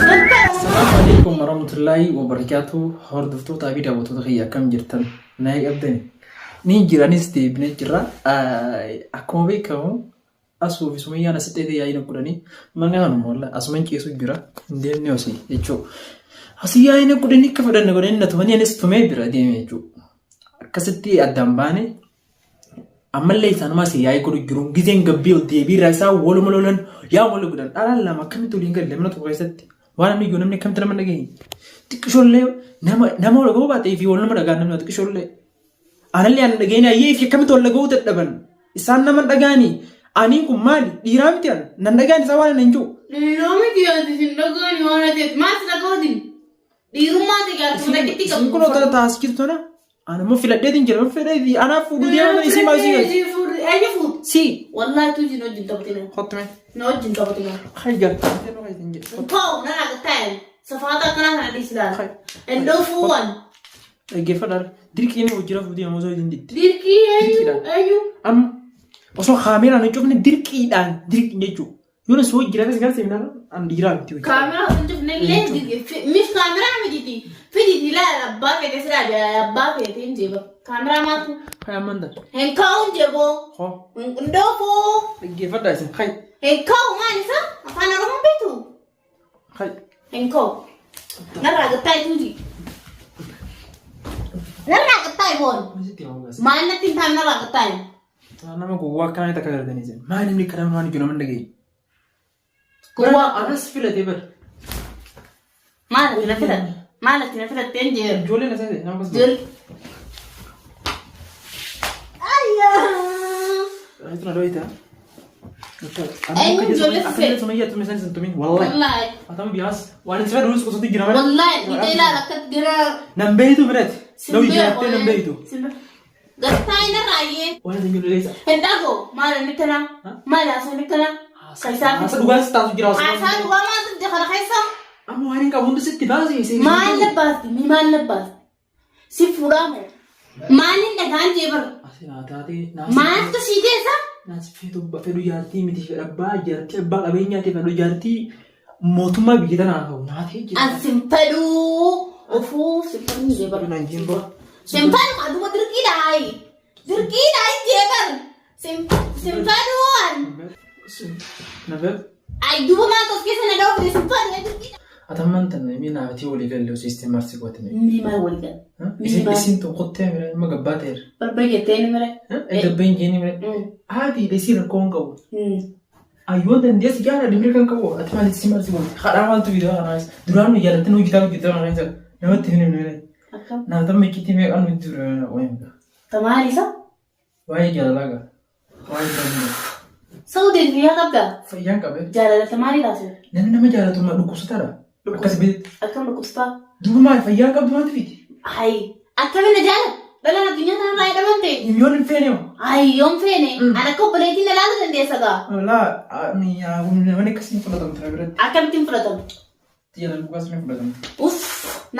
Assalamu warahmatullahi wabarakatuh. Hordoftoota fi daawwattoota kiyya akkam jirtan? Na eegabdani. Ni jiranis deebinee jirra. Akkuma beekamu Asuu fi Sumayyaan asitti dheedee yaa'ii godhanii maqaa kanuma wallah asuman ciisu jira hin deemne osii jechuu. Asii yaa'ii godhanii akka fedhan godhanii na tumanii anis tumee bira deeme jechuu. Akkasitti addaan baane ammallee isaanuma asii yaa'ii godhu jiru gizeen gabbii ol deebii irraa isaa waluma lolan yaa wal godhan dhalaan lama akkamitti waliin galle mana tokko keessatti waan namni iyyuu namni akkamitti nama dhageenye. Xiqqishoollee nama nama wal ga'uu baatee fi wal nama dhagaan namni xiqqishoollee. Anallee an dhageenye ayyee fi akkamitti wal dhaga'uu dadhaban. Isaan nama hin dhaga'anii. Aniin kun maali? Dhiiraa miti an. Nan dhaga'an isaa waan hin jiru. Dhiiraa miti ati sin dhaga'ani waan ati maal si dhaga'uutiin? Dhiirummaa ta'e gaafuma takkitti Isin kun otoo taas jirtu tana. Ani immoo filadheetiin jira. Fedhee anaaf fuudhuu deeman isii maal isii galchi? Eenyu fuudhu? Si. Wallaahi tu isin wajjin taphatina. Kottu mee. Na wajjin taphatina. Hayya. Ta'u nan agartaa safaata akkanaa kana dhiisi laala. Iddoo fuuwwan. Dhaggeeffadhaa. Dirqiin hojii rafuu deemu osoo hin ditti. Dirqii eenyu? Dirqiidhaan. Eenyu? Amma osoo kaameeraan hin cufne dirqiidhaan dirqii jechuudha. Yoo na soo jiraate gara seminara an dhiiraa miti hojii. Kaameraa hin cufne illee mis kaameraa mititi. Fiditi laala abbaa feete silaa jaalala abbaa feete hin jeeba. Kaameraa maaltu? Kai amman tan. Hin ka'u hin jeeboo. Hoo. Hin dhoofuu. Dhaggeeffadhaa isin kai. Hin ka'u maal isa? Afaan Oromoo beektu? Kai. Hin ka'u. Narraa gattaa ituuti. Narraa gattaa iboon. Maal natti hin taane narraa gattaa ibu. Nama gowwaa akkanaa takka garganii isin. Maal inni kana waan ijoo nama hin dhageenye. Gowwaa. Anas filatee bara. Maal ati na filatte? Maal ati na filatte hin jeeru? Ijoolleen asii nama akkas Jil. Ayyaa. Itu na doita. Eenyu ijoollee fufee? Sumayyaa tume san tumin wallahi. Wallaahi. Atamu biyaas waan itti fedhu kusuutti jira malee. Wallaahi dhiitee ilaala akka gara Nan beeytu biratti. Nama ijaattee nan beeytu. Gattaa inni raayyee. Waan isin jiru leessa. Hin dhagoo maal inni kana? Maal haasoo inni kana? Kaisaa Haasa dhugaas taatu jira. Haasaa dhugaa maal sitti kana keessa? Amma waan hin qabu hundi sitti baasee. Maal na baasti? Mi maal na baasti? Si fuudhaa moo? Maaliin dhagaan jee bara? Asii taatee. Maaltu sii keessa? Naas fedhu fedhu jaartii miti fedha abbaa jaartii abbaa qabeenyaati fedhu jaartii mootummaa biyya tanaa ta'u naatee jira. An sin fedhuu ofuu sin fedhuu jee bara. Naan jimbo. Sin fedhu aduma dirqiidha hayi. Dirqiidha hin jee bara. Sin sin fedhuu an. Nafeef. Ay duuba maaltu of keessa na dhawwate sin fedhu dirqiidha. Atamman tan mii naafitii walii galle osoo istiin marsi gootine. Mii maal walii gala? Isin isin tun kuttee mire ilma gabbaa ta'eera. Barbayettee ni mire. Gabbeen jeeni mire. Haati dhisii rakkoo hin qabu. Ayyoo dandeessi jaalladha mirga kan qabu ati maaliif si marsi gooti hadhaa maaltu viidiyoo kana keessa duraan nu jaalattee nu hojjetaa hojjetaa kana keessa namatti hin himne malee. Akkam. Naaf amma icciitii meeqaan nuti dura waa'ee Tamaali isa? waa'ee jaalalaa gaa waa'ee jaalalaa Saudii fayyaa qabdaa? fayyaan qabee Jaalala tamaali taasisa. namni nama jaalatu ma dhukkubsataadha akkas beektu Akkam dhukkubsataa? duuba maal fayyaan qabdu maaltu fiti Hayi. Akkamiin na jaalatu? Dhalaan addunyaa kanarraa jedhamamte. Yoon hin feene hoo? Hayi yoon feene. An akka obboleettiin na laaluu dandeessa gaa. Laa namni akkasiin fudhatamtu na biratti. Akkamittiin fudhatamu? Jaalala dhugaas ni fudhatamtu. Uff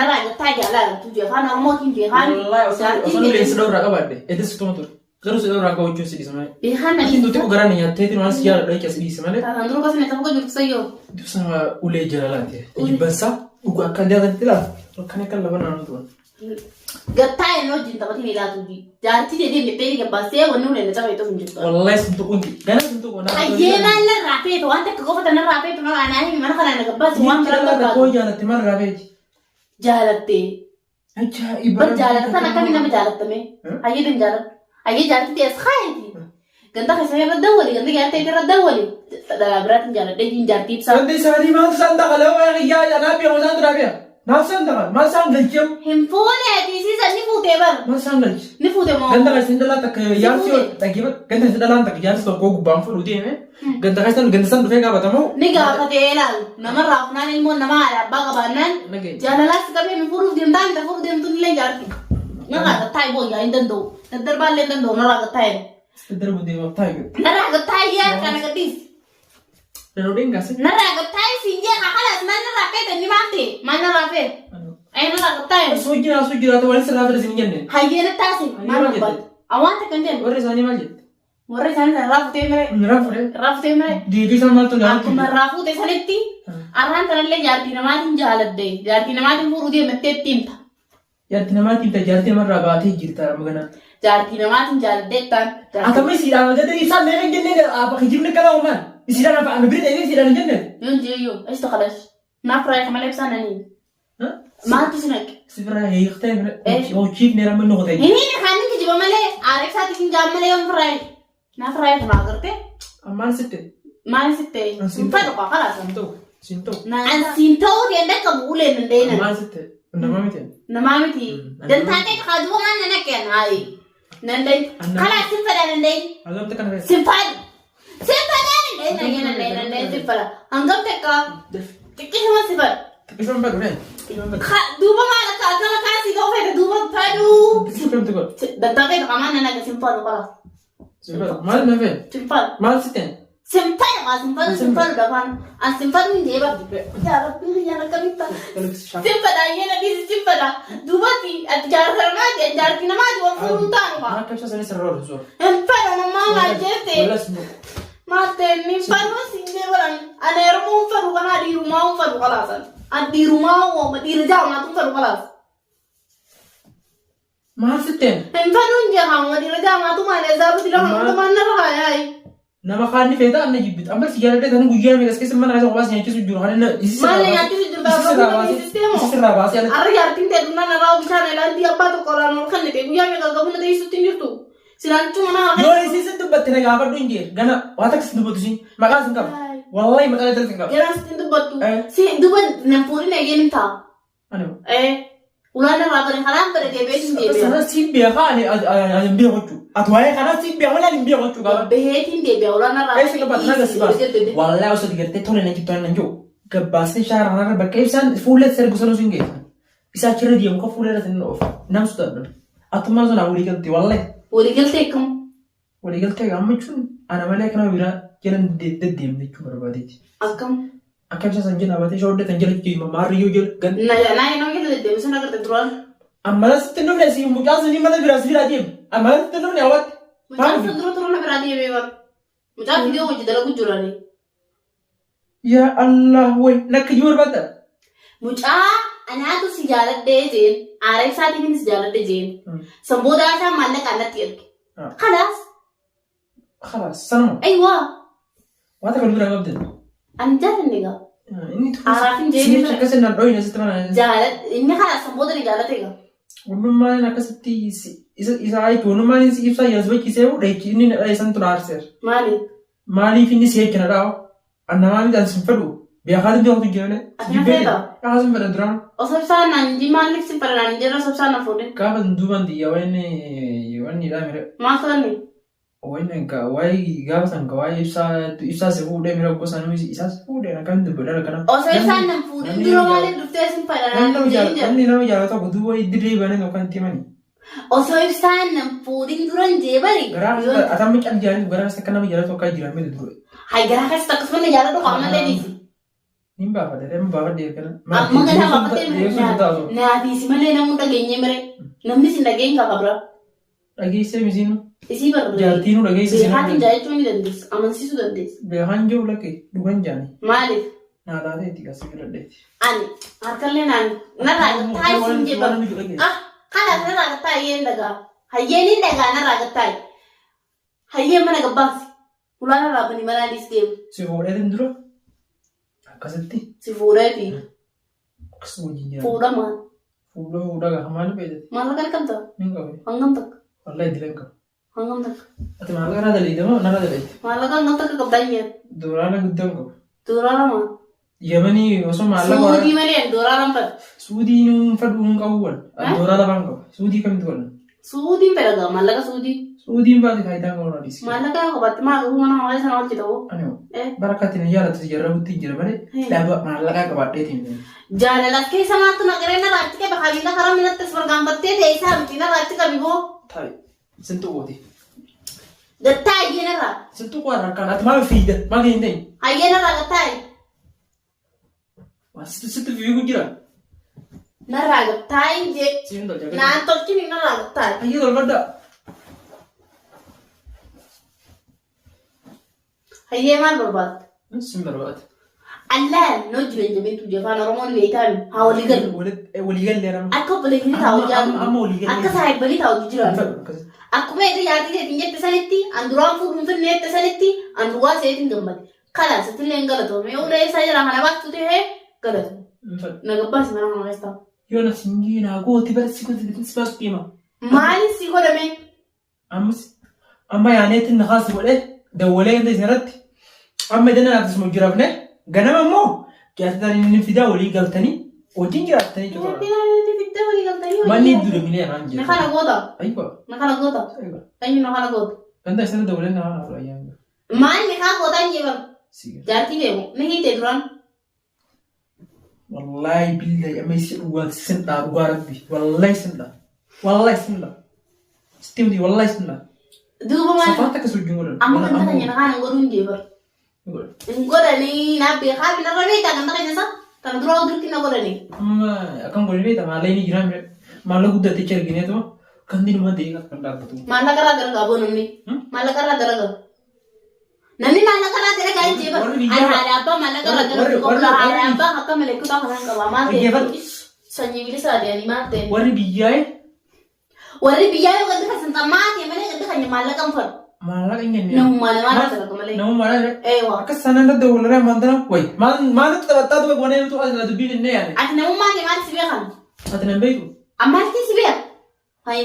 narraa gattaa jaalala jee afaan Oromootiin beekaan. Wallaahi osoo leensi dhawurraa qabaadhe edis tuma ture. Garuu si dhawurraa qabachuun si dhiisa malee. Beekaan na Atiin tuuti garaan nyaatteetiin waan si jaaladha jecha si dhiisa malee. Kan dura gosa tokko jirtu sayyoo. Dursa ulee jaalalaati. Jibbansaa dhugaa akka jaalatti laata. Akkan akka lafa naannoo turan. Gattaa inni wajjin taphatiin ilaatu jaartii jedhee jettee ni gabbaastee wanni ulee na cabee ta'u hin jirtu. Wallahi sun tuquun gana sun tuquun. Ayyee maal narraa feetu waan takka qofa tanarraa feetu nama anaa himi mana kanaa na gabbaasi waan biraa Koo barbaadu. jaalatti maal irraa feeti? Jaalattee. Ajaa'iba. Bar jaalata sana akkamiin nama jaalatame? Hayyee dan jaalatu. Hayyee jaartii ta'e as kaayeti. Ganda keessa irra dawwali ganda jaartii irra dawwali. Dhalaa biraatiin jaaladhee jiin jaartii ibsaa. Wanti isaanii maal isaan daqalee waa qiyyaa anaa biyya isaan duraa biyya. Maal isaan daqal maal isaan galcheewu Hin fuune atiisiisa ni fuutee bar. maal isaan galche. Ni fuute moo? Ganda keessa dhalaan takka jaarsi dhaggeeffatu ganda keessa dhalaan takka jaarsi tokko gubbaan fudhu deeme ganda keessa ganda san dhufee gaafatamu. Ni gaafatee ilaal namarraa funaan ilmoon nama haadha abbaa qabaannaan Nageenye. jaalalaas qabee mi fuudhuuf deemtaa hin fuudhuuf deemtuun illee jaarti. Narraa gattaa iboo yaa hin danda'u. Daddarbaa illee hin danda'u narraa gattaa jedhu. Darbu deemaaf taa'e. Narraa gattaa iyyee harkaan agarsiis. Yeroo dheengase. Narraa gattaa isi. siin jee kalaas maal narraa feete inni maal ta'e maal narraa feete? Ee narraa qabtaa? Osoo jira osoo jiraatu waan sirraa fedhe siin jenne. Hayyee na taasi maal Hayyee maal barbaadu? Awwaanta kan jennu Warri isaanii maal jette? warra isaanii sana irraa futee mire Irraa fuudhee. irraa futee mire Deebii isaa maaltu gaafatu? akkuma irraa fuute sanitti arraan tanallee jaartii namaatiin jaaladde jaartii namaatiin fuudhuu deemattee itti himta. Jaartii namaatiin ta'a jaartii namarraa baatee jirta amma kana. Jaartii namaatiin jaaladde ittaan. Atamma isiidhaan hojjete ibsaan meeqa hin jennee kijibni akkana uumaan. Isiidhaan afaan bira ta'ee isiidhaan hin jenne. Yoon jeeyyoo eessa kalash naaf raayyaa malee ibsaan nanii maaltu si naqe? Si bira hiiktee hojiif neera manni qotee. Inni kan kijiba malee aara ibsaatiin hin jaan malee yoon firaaye naaf raayyaa kana agartee Ammaan sitte. maal sitte hin fedhu qaa kalaas. Siin ta'u. Siin ta'u. Ansiin ta'uu ta'e dhaqqabu uleen hin deeman. Ammaan sitte. Nama miti. Namaa miti. Dantaa ta'e kaa duuba maal nan akka haayi. Nan dayi. Kalaas sin fedha nan dayi. Hagamta kana fe'e. Sin fedha. Sin fedha nan dayi nan dayi nan dayi nan dayi sin fedha. Hangam takka xiqqisuma si fedha. Xiqqisuma fedhu ne. Xiqqisuma fedhu. Duuba maal akka akkana kaasii ta'uu fedha duuba fedhuu. Xiqqisuma kamtu godhu. Dantaa ta'e kaa maal nan akka sin fedhu kalaas. Siin fedhu. Maal na fe'e? Sin fedhu. Maal sitte? Sin fedhu kaa sin fedhu sin fedhu dafaan. An sin fedhu hin deeba. Yaa Rabbi yaa akkamitta. Sin fedha ayyee na dhiisi sin fedha. Duubatti ati jaarsa namaati jaartii namaati wal fuudhuun taanu kaa. Maal akka ibsaa sanis irra oolu zuwa. Hin fedhu namaa maal jette. Wallas hin dhugu. Maal ta'e inni fedhu sin deebalan. Ani heerumuu hin fedhu kanaa dhiirumaa hin fedhu kalaasan. Ani dhiirumaa uuma dhiira jaamaatu hin fedhu kalaas. Maal sitteen? Hin fedhu hin jeeqamu dhiira jaamaatu maal eessaa biti lafa hundumaan narra kaayaay. Nama kaan ni feeta anna jibbita. Amma si jaaladhee tani guyyaa meeqas keessa mana keessa qobaas nyaachisu jiru. Kan inni isi Maal sirraa nyaachisu jirta? isi sirraa baasee isi sirraa baasee alatti. Arra jaartiin ta'e dhumna narraa bishaan ilaantii abbaa tokko irraan ol kennite guyyaa meeqa gabu na teessisutti hin jirtu. Silaanchu mana Yoo isin sin dubbatte na gaafadhu hin jee. Gana waa takka sin dubbatu sin maqaa sin qaba. Wallahi maqaa dhala sin qaba. Garaan sitti dubbattu. Si duba nan fuudhin eegeen hin ta'a. Ani Ulaan irraa bane karaan bane deebi'ee hin deebi'a. sana siin beekaa ani ani hin beeku jechuudha. Ati waa'ee kanaa siin beekaa malee ani hin beeku jechuudha. Baheetiin deebi'a ulaan irraa Eessa gabaas na gasi baas. Wallahi osoo digartee tole na jibbu na jiru. Gabbaasee shaara kanarra bakka ibsaan fuullee sargu sana sun geessa. Isaa achirra deemu kan fuullee irratti inni oofa. Nam sodaadhan. Atummaan sun walii galtee wallahi. Waliigaltee akkam? Walii galtee gammachuun ana malee kana biraa jala deddeemne jechuun barbaadeeti. Akkam? Akka ibsa san jala baatee shoodde tan jala jechuun maarriyyoo jala gan. Na nama jala deddeebisu na garte duraan. Ammalas sitti hin dhufne si mucaan sunii mana biraa si biraa deemu. Ammalas sitti hin dhufne hawwaatti. Mucaan sun dura tura na biraa deemee bara. Mucaan fidee hojii dalagu jirani. Yaa Allah way nakka jiru barbaadda. Mucaa anaatu si jaaladhee jeen aara isaatiin si jaaladhe jeen. San booda isaa maallaqa natti erge. Kalaas. Khalaas sanuma. Ayiwaa. Waan takka biraa qabdan. Ani jaalanne gaa. Inni Aaraaf hin Siniif jeeqne. akkasii naan dhooyine sitti mana. Jaaladhe inni kalaas san booda ni jaalate gaa. Walummaan akkasitti isa isa jechuun walummaan inni ibsaa jedhu bachiisee dhahichi inni na dhahe santu na aarseera. Maali? Maaliif inni si jecha na dhaa'u? Annamaa miti ani sin fedhu. Beekaa beektu jira malee. Ati na feeta? Yaa sin fedha duraan. Osoo ibsaan naan hin maaliif si fedha naan hin jedhu osoo ibsaan na fuudhin. Gaafa duubaan xiyya wanni wanni dha mire. Maal ta'ani? Wanni ka waa'ee gaafa san ka waa'ee ibsaa ibsaa si fuudhee mire gosa nu isaa si fuudhee akkamitti dubbadha kana. Osoo ibsaan na fuudhin dura maaliif dhuftee si fedha naan hin jedhu. Namni nama jaalatu tokko duuba dirree banee tokko itti himani. Osoo ibsaan na fuudhin dura hin jeebari. Garaa keessa atammi cal jaanii garaa keessa akka nama jaalatu akka jiran miti dura. Hay garaa keessa akkasuma na jaalladhu qaamallee dhiisi. Nin baafadhe amma baafadhe kana. Amma ganaa baafattee naatiisi malee namuu dhageenye mire. Namni sin dhageenye qaba bira. Dhageessee misiinu. Isii barbaade. Jaartiinuu dhageessee. Beekaatiin jaallachuu ni dandeessa. Amansiisuu dandeessa. Beekaan jiru lakkee dhugan jaani. Maaliif? Naa taatee itti gasii filadheeti. Ani harkallee naan narraa gattaa'e siin jedhamu. Ah kanaaf narraa gattaa'e hayyeen dhagaa. Hayyeen hin dhagaa narraa gattaa'e. Hayyeen mana gabbaasi. Ulaan irraa bani manaa dhiis deemu. Si fuudheetiin dura akkasitti Si fuudheeti. akkas wajjin jira. Fuudha maal? Fuudha fuudha gaafa maal fayyadate? Maallaqa ni qabda? Nin qabe. Hangam takka? Wallahi dilan qaba. Hangam takka? Ati maallaqa irraa daleeyda moo narra daleeyda? Maallaqa hangam takka qabdaa hin jedhu. Doolaara guddaa hin qabu. Doolaara maal? Yamanii osoo maallaqa Suudii malee doolaara hin fedhu. Suudii nuun fedhu hin qabu wal. Doolaara lafaan qabu. Suudii kamitti godhan? Suudiin fedha gaa maallaqa suudii. Suudiin baate faayidaa qabu na dhiisi. Maallaqa yoo qabaatte maal qabu mana hawaa sana hojjeta hoo? Ani bara akka ittiin jaallattu si jarrabutti hin jira malee dhaaba maallaqaa qabaadheetiin. Jaalala keessa maaltu naqaree narraa achi qabe habiila karaa minatti as bargaanfattee ta'e isaa miti narraa achi qabi boo. Ta'i. Sin xuqooti. Gattaa hayyee narraa. Sin xuqoo harkaan ati maal fiida? Maal hin ta'in? Hayyee narraa gattaa'i. Waan sitti sitti fiigu jira. Narraa gattaayin jee. Siin tolcha. Naan tolchini narraa gattaayi. Hayyee tolfadhaa. Hayyee maal barbaadda? Sin barbaada. Allaan na wajjin hin jabintu afaan Oromoon beektaan haa walii galu. Walii gallee nama. Akka obboleettii taa hojii Amma walii galee. Akka saahibbanii taa hojii jiraatu. Akkasitti. Akkuma eega yaadii keetiin jette sanitti an duraan fuudhuun finne jette sanitti an duwwaa seetiin gammade. Kalaas itti illee hin galatoome. Yoo ulee isaa jira kana baattu ta'ee galatoome. Hin fedhu. Na gabbaasi mana kana keessa. Yoo na singii naa gooti bara si gooti si baasu deema. Maaliif si godhame? Ammas amma yaaneetiin na kaasi godhee dawwalee ganda isin irratti amma idan naaf isuma jiraafne ganama immoo jaartii inni fidaa walii galtanii wajjin jiraattanii jechuudha. Inni fiddee walii galtanii Manni hojii. duudamilee afaan Na jedhu. kana goota. Aywa. Na kana goota. Aywa. Eenyu na kana goota? Ganda isin dawwalee na haala ayyaana. Maal ni kaa gootaa hin jeebamu? Siga. Jaartii deemu. Ni hiite duraan. Wallahi billahi amma isi dhugaa sin dhaa dhugaa rabbi. Wallahi sin dhaa. Wallahi sin dhaa. Sitti miti wallahi sin dhaa. Duuba maal? Safaata akkas wajjin godhan. Amma ganda keenya na kana godhuu hin jeebamu. Godhan. Hin godhanii naa beekaa fi narra beekaa ganda keenya isa. Kana dura dirqii na godhanii. Amma akkam godhanii beektaa maallaqa inni jiraa mire maallaqa guddatticha argineetuma kan dinuma deeqa kan dhaabbatu. Maallaqa irraa dalagaa boo namni. Maallaqa irraa dalagaa. Namni maallaqa irraa dalagaa hin jeebamu. Warri Ani biyyaa- haadha abbaa maallaqa irraa warri- dalagaa warri- qabla. Haadha warri- abbaa akka malee kutaa kanaan qaba. Maal ta'e? Dhaggeeffadhu. Sanyii bilisaa deemanii maal ta'e? Warri biyyaa Warri biyyaa yoo gandi kan sanxammaa ta'e malee gandi kan maallaqa hin fadhu. maallaqa hin kennine. Namummaa namaa irraa dalaga malee. Namummaa namaa. Eewa. Akkas sanaan dadda walirraa maantana wayi maal maaltu taphattaa tume goonee nutu as dubbiin hin yaane. Ati namummaa ta'e maal si beekan? Ati nan beektu. Ammaatti si beeka? Hayi.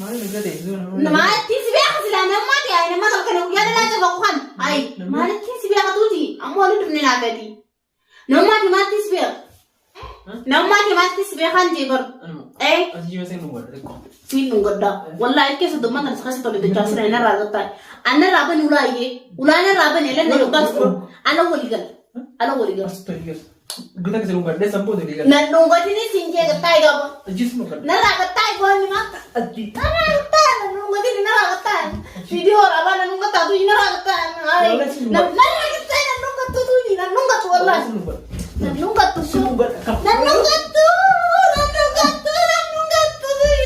Maal hin gate nama. Maalitti si beeka silaa namummaa ta'e hayi nama kan guyyaa dhalaa caba kan. Hayi. Maalitti si beeka tuuti? Amma waliin dhufne naa gadi. Namummaa ta'e maalitti si beeka? Namummaa ta'e maalitti si beekan jee baru? Ee. Ati jiba seen dhugaa xiqqoo. Siin nu godhaa. Wallaahi keessa dumma kan keessa tole dachaa sira inni irraa gattaa. Anna irraa bani ulaayyee. Ulaan irraa bani elan na gabbaas furu. Ala walii gala. Ala walii gala. As toli gas. Gita keessa dhugaa dheessan booda liigaa. Nan dhungatini siin jee gattaa egaa. Ajjiis dhugaa. Narraa gattaa egaa inni maa. Ajji. Narraa gattaa nan dhungatini narraa gattaa. Viidiyoo waraabaa nan dhungattaa tuyi narraa gattaa. Narraa